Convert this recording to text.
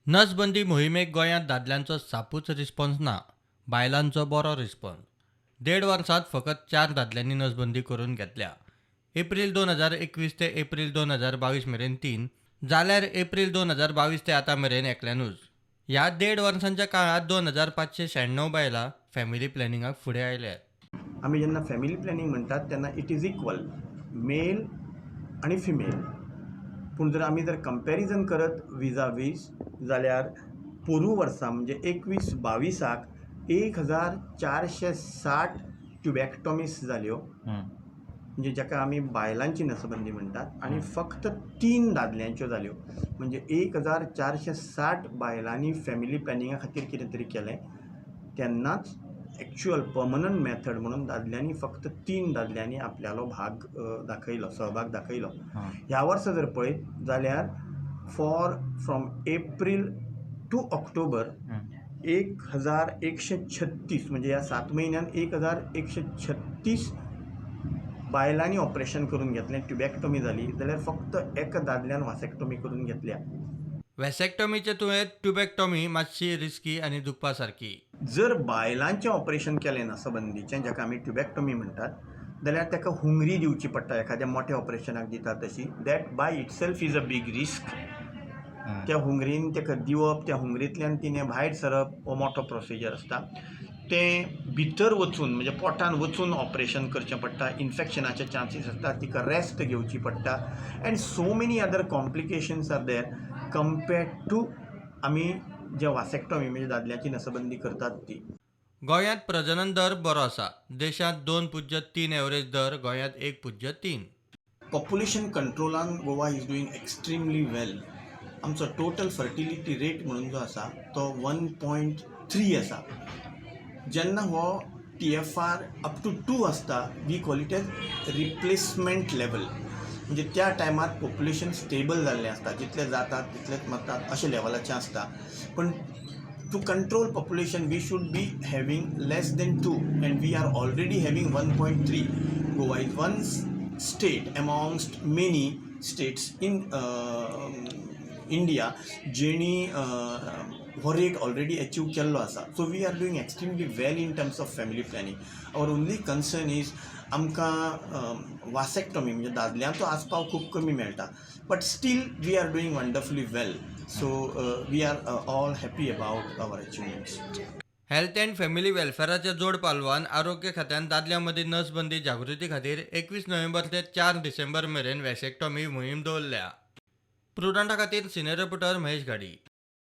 नसबंदी मोहिमेक गोंयांत दादल्यांचो सापूच रिस्पॉन्स ना. बायलांचो बरो रिस्पॉन्स. देड वर्सांत फकत चार दादल्यांनी नसबंदी करून घेतल्या. एप्रील 2021 ते एप्रील 2022 मेरेन तीन, जाल्यार एप्रील 2022 ते आतां मेरेन एकल्यानूच. ह्या देड वर्सांच्या काळांत 2596 बायलां फॅमिली प्लॅनिंगाक फुडें आयल्यात. आमी जेन्ना फॅमिली प्लॅनिंग म्हणटात तेन्ना it is equal mail आनी फिमेल. पूण जर आमी जर कंपॅरिजन करत विजा वीज जाल्यार पोरूं वर्सा म्हणजे 21-22आक 1460 ट्युबॅक्टॉमीस जाल्यो, म्हणजे जाका आमी बायलांची नसबंदी म्हणटात, आनी फक्त तीन दादल्यांच्यो जाल्यो. म्हणजे 1460 बायलांनी फॅमिली प्लॅनिंगा खातीर कितें तरी केलें तेन्नाच एक्चुअल पर्मनंट मॅथड म्हणून दादल्यांनी, फक्त तीन दादल्यांनी आपल्यालो भाग दाखयलो, सहभाग दाखयलो. ह्या वर्सा जर पळयत जाल्यार for from April to October 1136, म्हणजे ह्या 7 म्हयन्यान 1136 बायलांनी ऑपरेशन करून घेतलें, ट्युबॅक्टॉमी जाली, जाल्यार फक्त एका दादल्यान वासेक्टॉमी करून घेतल्या. वेसेक्टॉमीचे तुळेंत ट्युबॅक्टॉमी मातशी रिस्की आनी दुखपा सारकी. जर बायलांचें ऑपरेशन केलें नसबंदीचें, जाका आमी ट्युबॅक्टॉमी म्हणटात, जाल्यार ताका हुंगरी दिवची पडटा, एखाद्या मोठ्या ऑपरेशनाक दिता तशी. That by itself is a big risk. त्या हुंगरीन ताका दिवप, त्या हुंगरींतल्यान तिणें भायर सरप हो मोठो प्रोसिजर आसता. तें भितर वचून, म्हणजे पोटान वचून ऑपरेशन करचें पडटा. इन्फेक्शनाचे चान्सीस आसता. तिका रेस्ट घेवची पडटा and so many other complications are there compared to आमी जे वासेक्टॉमी, म्हणजे दादल्याची नसबंदी करतात ती. गोंयांत प्रजनन दर बरो आसा. देशांत 2.03 एवरेज दर, गोंयांत 1.03. पॉप्युलेशन कंट्रोलान Goa is doing extremely well. आमचो टोटल फर्टिलिटी रेट म्हणून जो आसा तो 1.3 आसा. जेन्ना हो TFR up to 2 आसता, we call it as replacement level. म्हणजे त्या टायमार पॉप्युलेशन स्टेबल जाल्लें आसता, जितले जातात तितलेच मरतात अशें लेवलाचें आसता. पण to control population we should be having less than 2 and we are already having 1.3. Goa is one state amongst many states in India जेणी हो रेट ऑलरेडी अचीव केल्लो आसा. So we are doing extremely well in terms of family planning. Our only concern is आमकां वासेक्टॉमी, म्हणजे दादल्यांचो आस्पाव खूब कमी मेळटा, but still we are doing wonderfully well. So we are all happy about our achievements. Health and family वेलफेअराच्या जोड पालवान आरोग्य खात्यान दादल्यां मदीं नसबंदी जागृती खातीर 21 नोव्हेंबर ते 4 डिसेंबर मेरेन वेसेक्टॉमी मोहीम दवरल्या. प्रुडंटा खातीर सिनियर रिपोर्टर महेश घाडी.